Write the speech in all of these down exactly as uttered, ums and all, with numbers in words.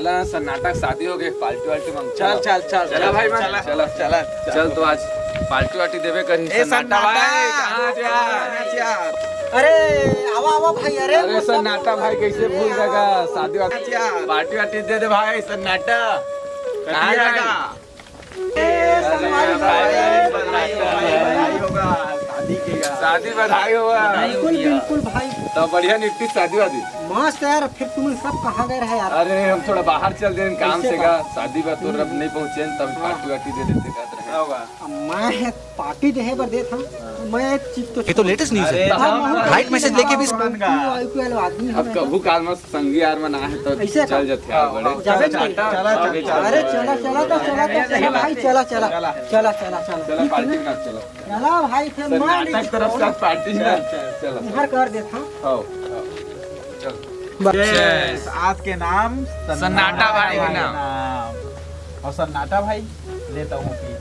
चला, सन्नाटा के शादी हो गए, पार्टी वार्टी मांग। चल, चल, चल, चला भाई, चला, चला, चला, चल। चल, तो आज पार्टी वार्टी देवे करही। ए, सन्नाटा सन्नाटा। भाई, कहाँ जा? कहाँ जा? अरे, आवा, आवा भाई, अरे, अरे, वो सब सन्नाटा भाई, कैसे भूल जाएगा? शादी वादी, कहाँ जा? पार्टी वार्टी दे दे भाई, सन्नाटा। कहाँ कहाँ जाएगा? जाएगा? ए, अरे, संगवारी भाई, भाई, भाई, भाई, भाई, भाई होगा, शादी के यार। शादी बधाई होगा। बिल्कुल, बिल्कुल भाई। तो बढ़िया निपटी शादी वादी। मस्त यार, फिर तुम सब कहाँ गए रहे यार? अरे, हम थोड़ा बाहर चल देन काम कैसे से का? का? शादी बा तोर अब नहीं पहुँचे, तब हाँ। पार्टी वार्टी दे देते कहत रहे। क्या होगा? अब मैं है पार्टी देहे बर देत हूँ, मैं एक चीज तो ये तो लेटेस्ट न्यूज़ है। अरे, हाँ, जाओ हाँ, ना। हाइट मैसेज लेके भी दुकान का। आदमी अब हमें कभू काल में संगी यार मन आहे तो ऐसे का? चल जाते हैं, हाँ, बड़े। हाँ, जावे चला, नहीं। चला, चला, चला, अरे, चला। चला, चला, तो चला, तो चला, भाई, चला, चला। चला। चला, चला, चला। चला, ठीक है पार्टी ना? कर, चला। चला, भाई, फिर सर, मान नाटक लीजिए। तरफ से आज पार्टी ना। चला। इधर कर देता हूँ। आओ, आओ। चल। बस। Yes, आज के नाम सन्नाटा सन्नाटा भाई भाई नाम। नाम। और सन्नाटा भाई, लेता हूँ पी।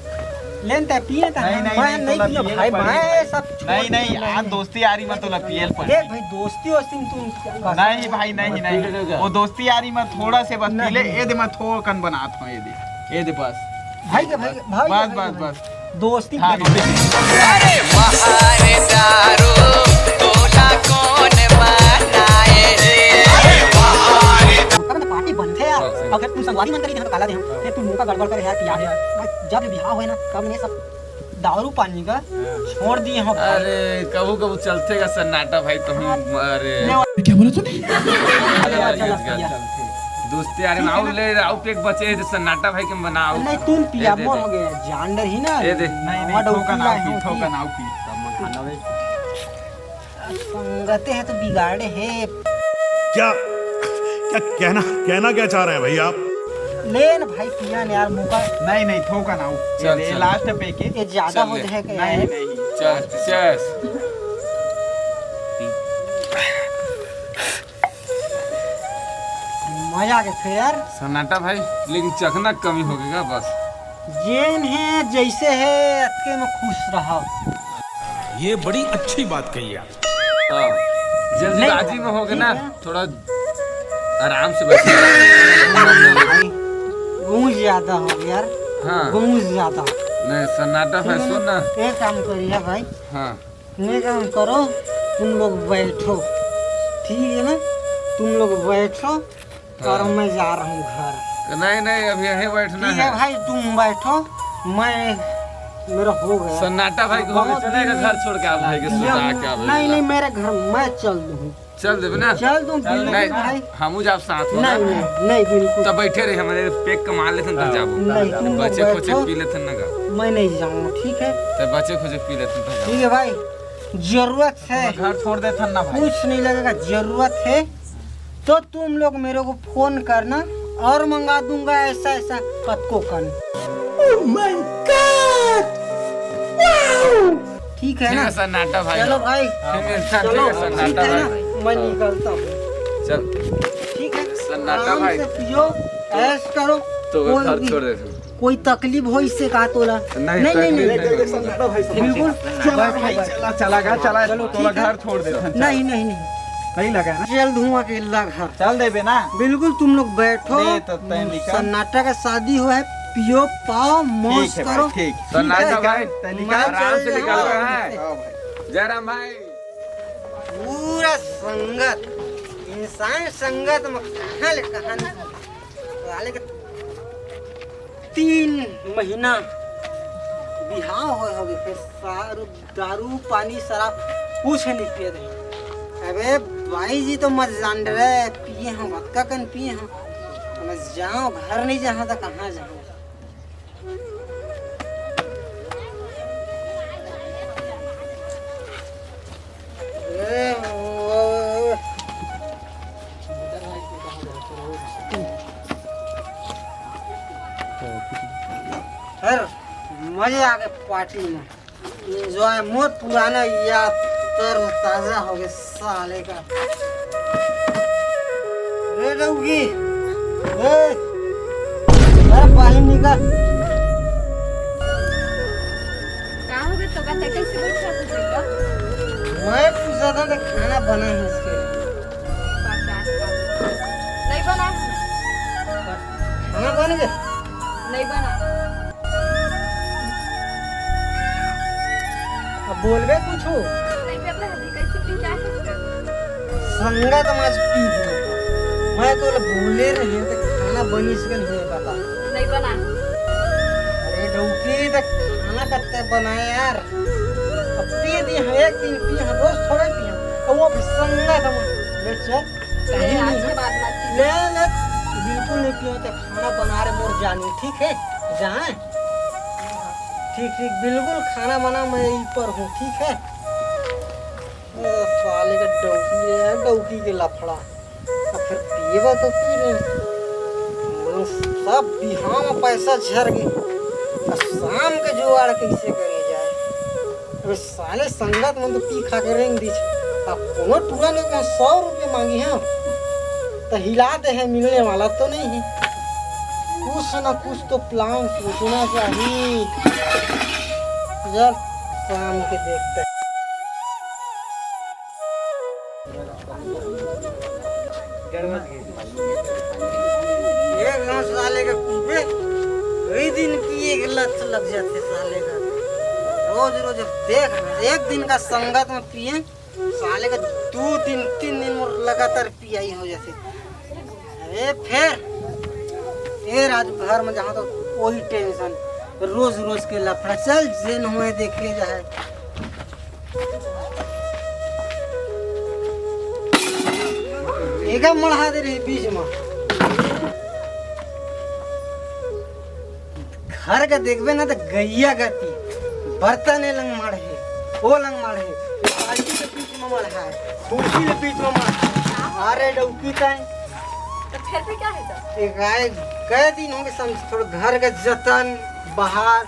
लेन ते पिए ता नहीं, हम, नहीं, मैं नहीं, नहीं तोला पियो पिए भाई, पड़ी। मैं सब छोड़ नहीं, नहीं, दिया आज मैंने। दोस्ती यारी में तोला पियल पड़ी। देख भाई, दोस्ती वोस्ती में तुम क्या कर नहीं भाई, नहीं, नहीं, वो दोस्ती यारी में थोड़ा से बस पी ले, नहीं। ये दे मैं थोकन बनात हूँ, ये दे, ये दे बस। भाई के भाई, भाई के बस, भाई बस, के भाई। बस। दोस्ती हाँ, के दोस्ती। अरे वाह रे दारू, तोला कौन बनाए रे? अरे वाह रे। अरे तो पार्टी बनथे यार। हाँ, सही। अगर तुम संगवारी मन करी, तो काला दे हम। फिर तुम मुंह का गड़बड़ करे यार, पिया है यार। जब बिहाव होए ना, तब ये सब दारू पानी का छोड़ दिए हो भाई। अरे, कभू कभू चलथे का सन्नाटा भाई, तो हम, हाँ। अरे। ले, क्या बोला तूने? अरे, चला, ये चला, चला। दोस्ती यारी में आओ, ले आओ, पेक बचे है, तो सन्नाटा भाई के बनाओ। नहीं, तुम पिया, ये दे मोर दे। हो गया, जान डर ही ना। ये दे। नहीं, नहीं, नवा ठोका डौकी ना लाए पी, हो ठोका कि? ना पी। संगते है तो बिगाड़े है। क्या, क्या कहना, कहना क्या चाह रहे हैं भैया आप? लेन भाई, पिया ने यार, मौका। नहीं, नहीं, ठोका ना, ये चल, दे, चल। लास्ट पे के। ये ज्यादा चल हो ले। जाए क्या नहीं, यार? नहीं। चल, चल। मजा आ गया फिर यार। सन्नाटा भाई, लेकिन चखना कमी हो गया बस। जेन है, जैसे है, अतके में खुश रहा। ये बड़ी अच्छी बात कही आप। हाँ, जल्दबाजी नहीं, में हो गया ना, ठीक है। थोड़ा आराम से बैठ। भाई, गूंज ज्यादा हो गया यार। हाँ। गूंज ज्यादा। नहीं, सन्नाटा है, हम्म, सुन ना। एक काम करिए भाई। हाँ। नहीं, काम करो, तुम लोग बैठो, ठीक है ना? तुम लोग बैठो और हाँ। मैं जा रहा हूँ घर। नहीं, नहीं, अब यहीं बैठना ठीक है है। भाई, तुम बैठो, मैं, मेरा हो गया। सन्नाटा भाई को बहुत चलेगा, दिन घर छोड़ के आप भाई के ये सुना हम, के आप नहीं, भाई। नहीं, मेरे घर मैं चल दूँ। चल देबे ना? चल दूँ, चल बिल्कुल नहीं, भाई। हमू जाब साथ में नहीं, ना। नहीं, नहीं, बिल्कुल। तब बैठे रही, हमारे पेक कमा लेथन, तब हाँ। जाबो। नहीं, तुम लोग बचे खोचे बैठो। पी लेथन ना गा। मैं नहीं जाऊँगा, ठीक है? तब बचे खोचे पी लेथन, तब जाबो। ठीक है भाई, जरूरत है। घर छोड़ देथन ना भाई। कुछ नहीं लगेगा, जरूरत है तो तुम लोग मेरे को फोन करना और मंगा दूंगा ऐसा, ऐसा कतको कन। Oh my God! Wow! ठीक है ठीक ना? है सन्नाटा भाई। चलो भाई, हाँ, चलो, ठीक है सन्नाटा ठीक है ना? भाई। मैं हाँ। निकलता हूँ। चल। ठीक है? सन्नाटा आराम भाई। से पियो, ऐश करो। तो कोई घर भी, छोड़ दे। कोई तकलीफ हो इससे कहा तोला? नहीं, नहीं, नहीं, तकलीफ नहीं। नहीं। बिल्कुल। चला भाई, चला, चला गा, चला, चलो, तोला ठीक है। घर छोड़ दे। नहीं, नहीं, नहीं। नहीं लगा ना? चल धुआं के इल्ला घर। चल देबे ना? बिल्कुल, तुम लोग बैठो। दे तो तैं निकल। सन्नाटा का शादी हो है, पियो, पाओ, मौज ठीक है भाई, करो। ठीक। ठीक है? सन्नाटा भाई, तैं निकल। मैं आराम से चले निकल जाऊँ रहा है। यहाँ से। हाँ भाई। जयराम भाई। पूरा संगत, इंसान संगत में कहाँ ले कहाँ नहीं। साले के तीन महीना बिहाव होए होगे, फिर सारू, दारू, पानी, शराब कुछ नहीं पिए रहे। अबे भाई जी तो मत जान रहे, पिए हम, भक्का कन पिए हम। मैं जाऊँ, घर नहीं जाऊँ तो कहाँ जाऊँ? ए, ओ, हर मजे आ गए पार्टी में। एंजॉय, मोर पुराना याद तर ताजा हो गए साले का। रे डौगी, ए, अरे बाहर निकल। का हो गए तो का कैसे बैठा तू जगह? मैं पूछा था कि खाना बना है इसके। पचास, पचास। नहीं बना है। हाँ, बन गे। नहीं बना। अब बोलबे कुछ। नहीं बना है, कैसे भी क्या है? संगत म आज पी दिया। मैं तो बोले रहे तो खाना बनिस के नहीं बता। नहीं बना। अरे डौकी, तो खाना कत्ते बनाए यार। अब पी दी हम, एक दिन पी हम, रोज थोड़े पी हम। अब वो भी संगत म। ले चल। अरे, कहीं आज नहीं के है। बाद मत पी। ले, ले, बिल्कुल नहीं पियो, तो खाना बना रहे मोर जानू, ठीक है? जाए। ठीक, ठीक, बिल्कुल खाना बना, मैं यहीं पर हूँ, ठीक है? ओ, साले का डौकी है, डौकी के लफड़ा। अब फिर पीबा तो पी ले। सब बिहाव में पैसा झर गए। अब शाम के जुगाड़ कैसे करे जाए? अबे साले संगत मन तो पी खा के रेंग दीस। अब कोनो टूरा ने कोनो सौ रुपये मांगी है, तो हिला दे है, मिलने वाला तो नहीं है। कुछ ना कुछ तो प्लान सोचना चाहिए। चल, शाम के देखते हैं। एक गांव साले का कुबे, कई दिन पिए के लत लग जाते साले का। रोज रोज अब देख, एक दिन का संगत में पिए, साले का दो दिन, तीन दिन मोर लगातार पियाई हो जाते। ए, फिर ए, रात भर में जहाँ तो वही टेंशन, रोज रोज के लफड़ा। चल, जेन हुए देखे जाए। एका मढ़ा दे रही बीच में। घर का देखबे ना तो गैया गति, बर्तन ए लंग माढ़े, ओ लंग माढ़े, बाल्टी के बीच में माढ़ा है, कुर्सी के बीच में माढ़ा है। अरे डौकी ताई। तो फिर भी क्या है सर? एक आए, कई दिन होंगे समझ, थोड़ा घर का जतन, बाहर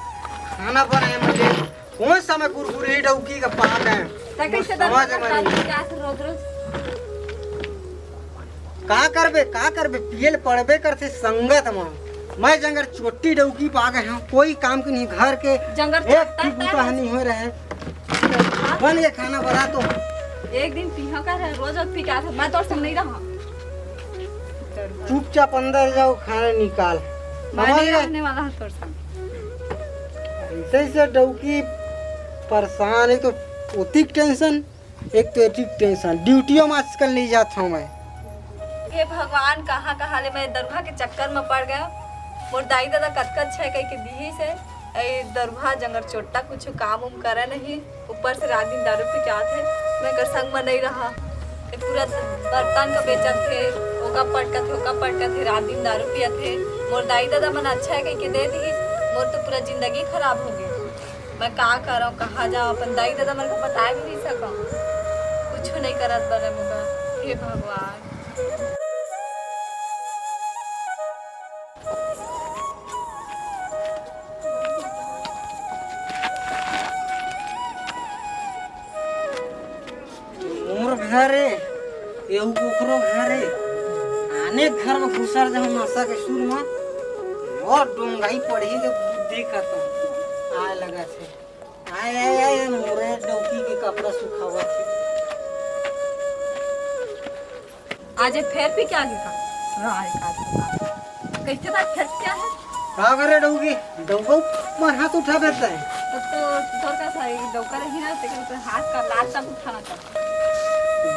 खाना बनाए मुझे, कौन सा मैं कुरकुरे डौकी का पाक है? तो कैसे समझ में नहीं। रोज रोज का करबे, का करबे, पियल पड़बे करथे संगत म। मैं जंगर चोट्टी डौकी पा गए हूँ, कोई काम के नहीं, घर के जंगर एक चोट्टा भी बूता है। नहीं हो रहे। बन के खाना बना तो। एक दिन पीहा कर है, रोज रोज पी के आथे, मैं तोर संग नहीं रहा। चुपचाप अंदर जाओ, खाना निकाल। मैं समझ नहीं गए? रहने वाला हूँ तोर संग। ऐसे से डौकी परेशान है तो उतिक टेंशन। एक तो एतिक टेंशन, ड्यूटियों में आजकल नहीं जात हूँ मैं। हे भगवान, कहाँ कहाँ ले मैं दरुहा के चक्कर में पड़ गया। मोर दाई ददा कतका छै कह के दीही से, ए दरुहा जंगर चोट्टा कुछ काम उम करे नहीं, ऊपर से रात दिन दारू पी के आथे। मैं कर संग में नहीं रहा, ए पूरा बर्तन का बेचत थे, ओका पटकत थे, ओका पटकत थे, रात दिन दारू पियत थे। मोर दाई ददा मन अच्छा है कह के दे दीही, मोर तो पूरा जिंदगी खराब हो गई। मैं का करव, कहाँ जाव, अपन दाई ददा मन को बताए भी नहीं सकव। कुछ नहीं करत बने मोला। हे भगवान। मोर घर ए, एहू कोखरो घर ए। आने घर में घुसर जाहूं नशा के सुर में, और डोंगाई पड़ही के बुद्धि खत्म। आए लगा थे। आए, आए, आए, मोरे डौकी के कपड़ा सुखावत हे। आज ये फेर पी के आगे का? राय का तो का। कैसे बात फेर क्या है? का करे डौकी? डौका ऊपर हाथ उठा देता है। तो, तो तोर का था, ये डौका रही ना, तेरे ऊपर हाथ का लात तक उठाना था।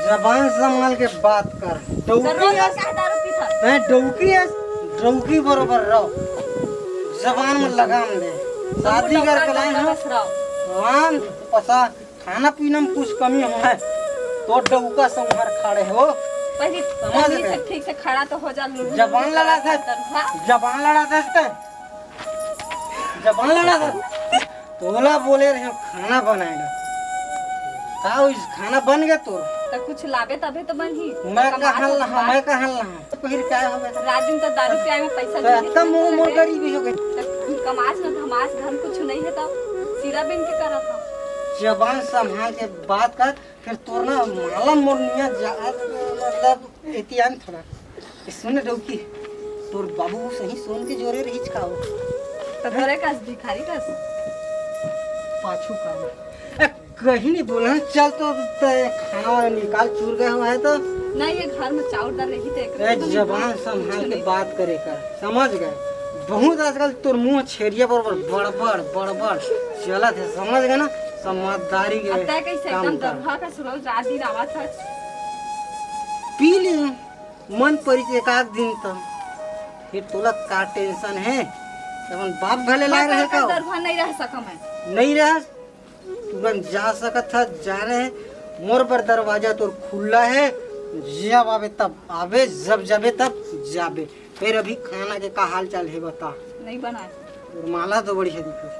जबान संभाल के बात कर। डौकी तो रोज है। रोज काहे दारू पीता? मैं डौकी है, डौकी बरोबर रहो। जबान में लगाम दे। शादी डौका, करके लाए डौका हो। बस रहो। राम पसा खाना पीना में कुछ कमी हो है, तो डौका संभार खड़े हो। पहले समझ पहले गए? से ठीक से खड़ा तो हो जा, लुलु जबान लुलु लड़ा था, करता था। जबान लड़ा था इसका। जबान लड़ा था। तोला बोले रहे खाना बनाएगा। का होइस, खाना बन गया तोर? तो कुछ लाबे तबे तो बनही। मैं कमात कहाँ हो तो लहा, बात। मैं कहाँ लहा? तो फिर क्या हो गया? रात दिन तो दारू पियाए में पैसा तो दे इतना देते मुंह मोर रहे। गरीबी हो गई। तो कमास न धमास धन कुछ नहीं है तो सिरा बिन के करत हो। जबान संभाल के बात कर, फिर तोर ना माला मोर निया जा, मतलब एतियान थोड़ा। ए, सुन डौकी, तोर बाबू सही सोन के जोरे रहीच का हो? तो तोरे कस भिखारी कस। पाछू का। ए, कहीं नहीं बोला, चल तो। ते खाना वाना निकाल, चूर गए हुआ है तो। नहीं, ये घर में चाउर दाल रही थे, ए, जबान संभाल के बात करे कर, समझ गए? बहुत आजकल तोर मुंह छेरिया बरोबर बड़बड़ बड़बड़ चलत है, समझ गए ना? समझदारी के अब तय कैसे काम एकदम कर। दरभा का सुरल रात दिन आवा था। पी ली, मन परिस एक आध दिन तो, फिर तोला का टेंशन है? अपन बाप भले ला मैं रहे तो का? दरभा नहीं रह सका मैं। नहीं रह, तुरंत जा सकत ह, जा रहे। मोर बर दरवाजा तोर खुला है, जब आवे तब आवे, जब जाबे तब जाबे। फिर अभी खाना के का हाल चाल है बता। नहीं बनाए। तोर माला तो बढ़िया दिखत है।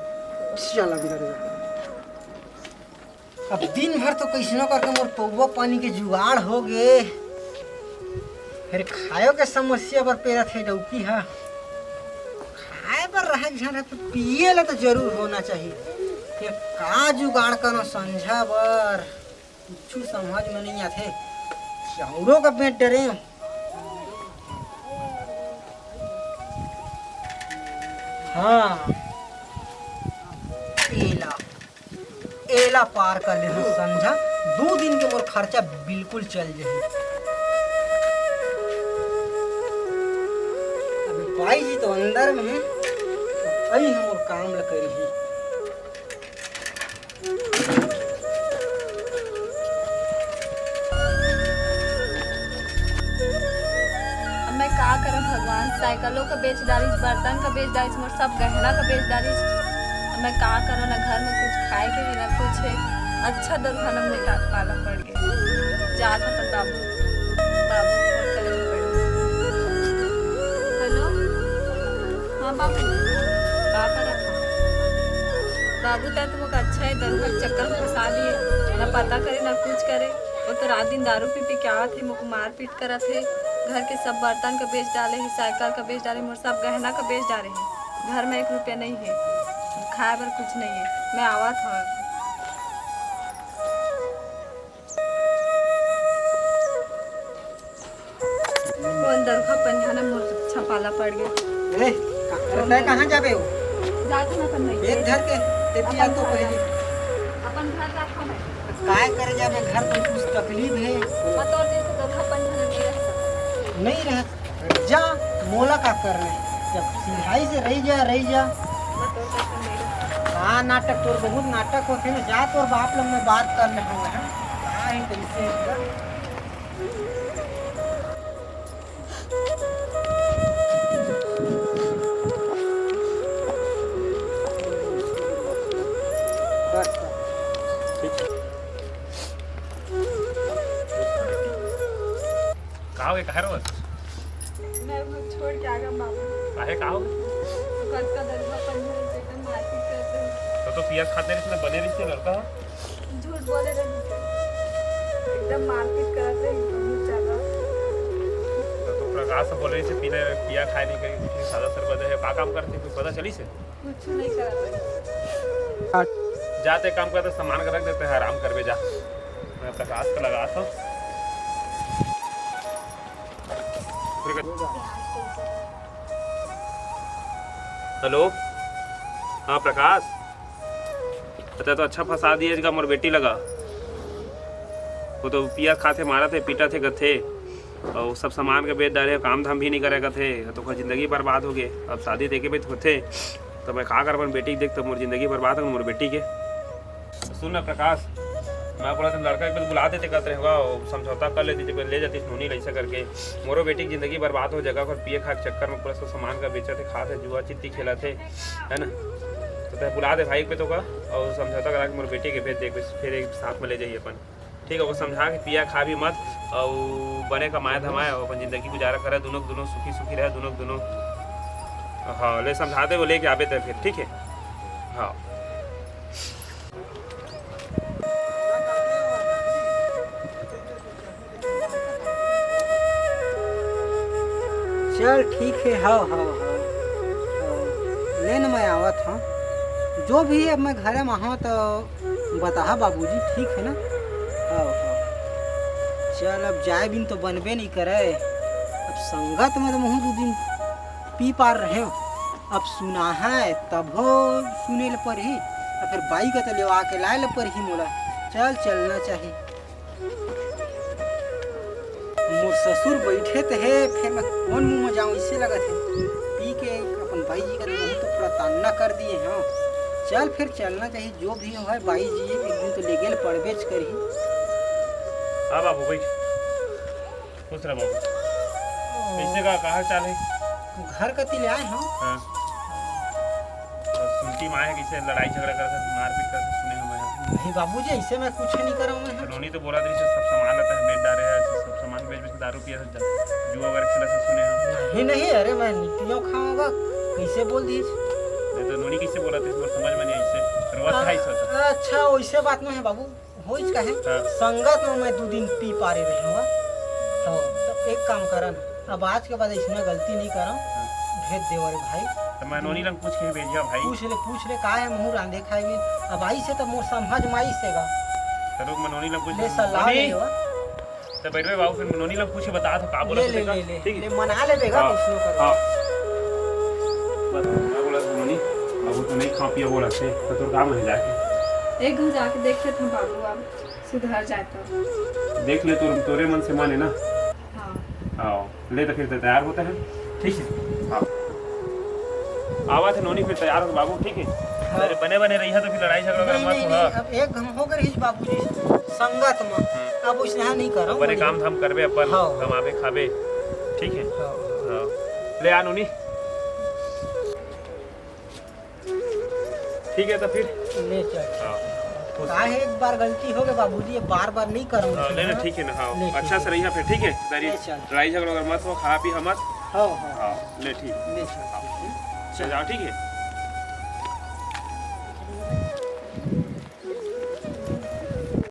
चल अंदर जा। अब दिन भर तो कैसनो करके मोर पौवा पानी के जुगाड़ हो गे। फिर खायो के समस्या बर पेरत हे डौकी ह। खाए बर रहे झन रहे, तो पिए ला तो जरूर होना चाहिए। फिर का जुगाड़ करो संझा बर, कुछु समझ में नहीं आथे। चाउरो का बेंट डरे। हाँ, एला, एला पार कर ले संझा, दू दिन के मोर खर्चा बिल्कुल चल जाही। अभी बाई जी तो अंदर में है, अभी हम मोर काम ल करिही। अब मैं का करब भगवान, साइकिलो का बेच डालिस, बर्तन का बेच डालिस, मोर सब गहना का बेच डालिस। अब मैं का करब, ना घर में कुछ खाए के है, ना कुछ है। अच्छा दरभा न मोटा पाला पड़ गए। जात हन बाबू, बाबू फोन करे के पड़ी। हेलो, हाँ बाबू, का करत हव? बाबू, तै तो मोके अच्छा है दरभा के चक्कर में फंसा दिए, ना पता करे ना कुछ करे। वो तो रात दिन दारू पी पी के आवत है, मोके मारपीट करत है। घर के सब बर्तन का बेच डाले है, साइकिल का बेच डाले, मोर सब गहना का बेच डाले है। घर में एक रुपया नहीं है, खाए बर कुछ नहीं है। मैं आवत हूँ। कौन दरखा पंझाना मोर छपाला पड़ गया। ए, का-, अरे तै कहाँ जाबे हो? जात ना अपन नहीं। बैग धर के, ते पिया अपन तो घर पहली। जा। अपन घर जात ना मैं। काय करे जाबे घर तो कुछ तकलीफ है। मैं तोर जैसे दरखा पंझाना नहीं रह सकता। नहीं रह, जा, मोला का करना है? जब सिधाई से रही जा, रही जा। मैं तोर जैसे नहीं रह सकता। हाँ, नाटक तोर बहुत नाटक होथे ना। जा, तोर बाप लोग में बात कर ले हम, हैं? का है, कैसे है? का हो गे, काहे रोवत? मैं वो छोड़ के आ गया बाबू। काहे, का हो गे? घर का दरवाजा बंद है, एकदम मारपीट करते हैं। तो, तो पिया खाते रहिस ना, बने रहिस ना लड़का? झूठ बोले रहे, एकदम मारपीट करत रहे, बहुत ज्यादा। तो, तो प्रकाश से बोले से पीने, पिया खाए नहीं कहीं, कुछ नहीं, सादा सरबत है, का काम करते, कुछ पता चली से? कुछ नहीं करत रहे। जाते काम करते, सामान का रख देते हैं, आराम करबे जा। मैं प्रकाश को लगा था। हेलो, हाँ प्रकाश, तैं तो अच्छा फंसा दिए का मोर बेटी लगा। वो तो पिया खाथे, मारत हे, पीटत हे, कथे, और सब सामान के बेच डारे, काम धाम भी नहीं करे कथे, तो ओकर जिंदगी बर्बाद हो गए। अब शादी देखे भी तो होथे, तो मैं का कर अपन बेटी के देख, तो मोर जिंदगी बर्बाद हो मोर बेटी के। सुन ना प्रकाश, मैं बोला तुम लड़का एक बार बुला देते, कहते होगा, समझौता कर लेती, जब ले जाती नोनी लैसा करके। मोरो बेटी की जिंदगी बर्बाद हो जाएगा, और पिए खा के चक्कर में पूरा सब सामान का बेचत हे, खात हे, जुआ चित्ती खेलत हे, है ना? तो तै बुला दे भाई एक पे तो का, और समझौता करा के मोर बेटी के भेज दे, फिर एक साथ में ले जाइए अपन। ठीक है, वो समझा के पिया खा भी मत, और बने कमाए धमाए, और अपन जिंदगी गुजारा करे, दोनों दोनों सुखी सुखी रहे, दोनों दोनों। हाँ, ले समझा दे, वो लेके आबे तै फिर, ठीक है? हाँ। चल ठीक है, हव, हव, हव, हव। ले न, मैं आवत हव। जो भी है, अब मैं घरे में आहव, तो बताहा बाबूजी, ठीक है ना? हव, हव। चल, अब जाए बिन तो बनबे नहीं करे। अब संगत में तो महूँ दू दिन पी पार रहे हो। अब सुनाहा है, तभो सुने ल परही, अउ फिर बाई का तो लेवा के लाए ल परही मोला। चल, चलना चाही। मोर ससुर बइठे त हे, फेर मैं कोन मुंह म जाऊं, अइसे लगत हे। पी के अपन बाई जी करा बहुत तो प्रताड़ना कर दिए हंव। चल, फेर चलना चाही, जो भी होय, बाई जी एक दिन तो लेगे ल पड़बेच करही। हाँ बाबू, बइठ। खुश रह बाबू। कइसे का, का हाल चाल हे? घर कति ले आए हंव। हाँ। अउ सुनती म आए हे, कइसे लड़ाई झगड़ा करत हे, मारपीट करत हे, सुने हंव मैं। नहीं बाबूजी, अइसे मैं कुछ नहीं करंव मैं। तो नोनी तो बोलत रहिस, सब सामान ला तैं बेच डारे हस, सब सामान बेच बेच के दारू पियत हस, जुआ वगैरह खेलत हस, सुने हंव। नहीं, नहीं, अरे मैं नी पियंव खावंव गा, कइसे बोल दिस? नहीं तो नोनी कइसे बोलत रहिस, मोर समझ में नहीं आइस, रोवत हाँ, खाइस होता। अच्छा, वइसे बात नहीं हे बाबू, होइस का हे? हाँ। संगत में मैं दू दिन पी पारे रहेंव। हाँ, तो एक काम करन, अब आज के बाद अइसना गलती नहीं करंव। हाँ। भेज देवव रे भाई। तो मैं नोनी लंग पूछ के ही भेजिया भाई। पूछ ले, पूछ ले, का हे, महूं रांधे खाए में। अब आइस हे त मोर समझ में आइस हे गा। तो रुक, मैं नोनी लंग पूछ ले, के सलाह नोनी। ले लेवा। तो बैठबे बाबू, फेर नोनी लंग पूछ के बतात हंव, का बोलत ले, हे ले, तेला। ले, ले, ठीक हे? ले, मना लेबे गा, हाँ। वइसनो कर। हाँ। बस, का बोलत हे नोनी? बाबू तो नहीं खा पिया बोलत हे, तो तोर का मन हे जाके? एक घांव जाके देख लेथंव बाबू, अब सुधर जाए तो। देख ले, तोर, तोरे मन से माने ना। हाँ। हाँ, ले तो फिर तो तैयार होत हंव। ठीक हे। हाँ। आवत हंव नोनी, फिर तैयार हो बाबू, ठीक हे? हाँ। अरे बने बने रहिहा तो फिर लड़ाई झगड़ा नहीं, मत नहीं, होहा। नहीं, अब एक घांव हो गे रहिस बाबूजी संगत में, हम्म। अब वइसना नहीं करंव, बने बढ़िया। काम धाम करबे अपन, हाँ। कमाबे खाबे, ठीक हे? हाँ। हाँ। ले आ नोनी। ठीक हे, तो फिर ले चल। हाँ, खुश। का हे, एक बार गलती हो गे बाबूजी, ये बार बार नहीं करंव हाँ, वइसना। ले ना, ठीक हे ना, हाँ, ले, अच्छा ठीक से हे। रहिहा फिर, ठीक हे? दारी ले चल। लड़ाई झगड़ा अगर मत हो, खा पी मत। हाँ, हाँ। हाँ, ले ठीक। ले चल। चल जाओ, ठीक हे?